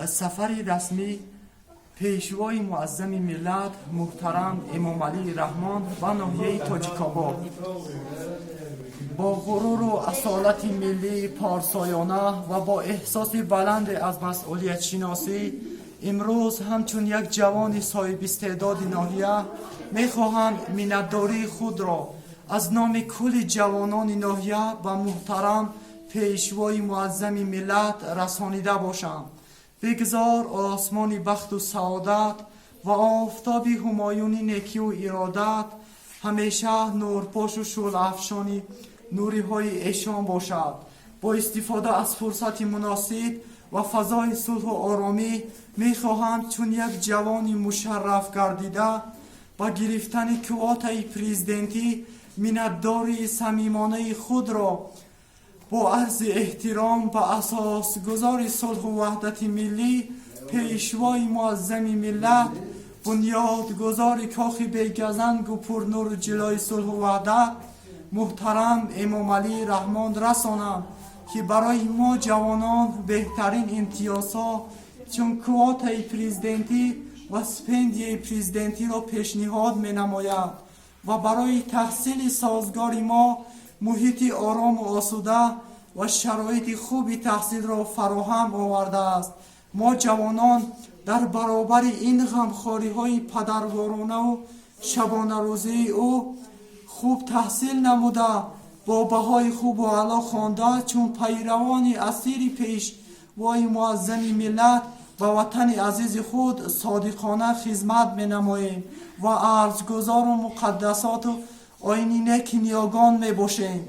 Сафари расмӣ Пешвои Муаззами миллат муҳтарам Эмомалӣ Раҳмон ба ноҳияи Тоҷикобод. Бо ғуруру асолати миллии порсоёна ва бо эҳсоси баланде аз масъулиятшиносӣ, имрӯз ҳамчун як ҷавони соҳибистеъдоди ноҳия мехоҳам миннатдории худро аз номи кулли ҷавонони ноҳия ба муҳтарам Пешвои Муаззами миллат расонида бошам. Бигзор осмони бахту саодат ва офтоби ҳумоюни некиву иродат ҳамеша нурпошу шӯълаафшони нуриҳои эшон бошад. Бо истифода аз фурсати муносиб ва фазои сулҳу оромӣ мехоҳам чун як ҷавони мушарраф гардида ба гирифтани квотаи президентӣ миннатдории самимонаи худро бо арзи эҳтиром ба асосгузори сулҳу ваҳдати миллӣ, Пешвои Муаззами миллат, бунёдгузори кохи бегазангу пурнуру ҷилои сулҳу ваҳдат муҳтарам Эмомалӣ Раҳмон расонам, ки барои мо ҷавонон беҳтарин имтиёзҳо чун квотаи президентӣ ва стипендияи президентиро пешниҳод менамояд ва барои таҳсили созгори мо муҳити орому осуда ва шароити хуби таҳсилро фароҳам овардааст. Мо ҷавонон дар баробари ин ғамхориҳои падарворонаву шабонарӯзии ӯ хуб таҳсил намуда, бо баҳои хубу аъло хонда, чун пайравони асири Пешвои Муаззами миллат ба ватани азизи худ содиқона хизмат менамоем ва арзгузору муқаддасоту оини неки ниёгон мебошем.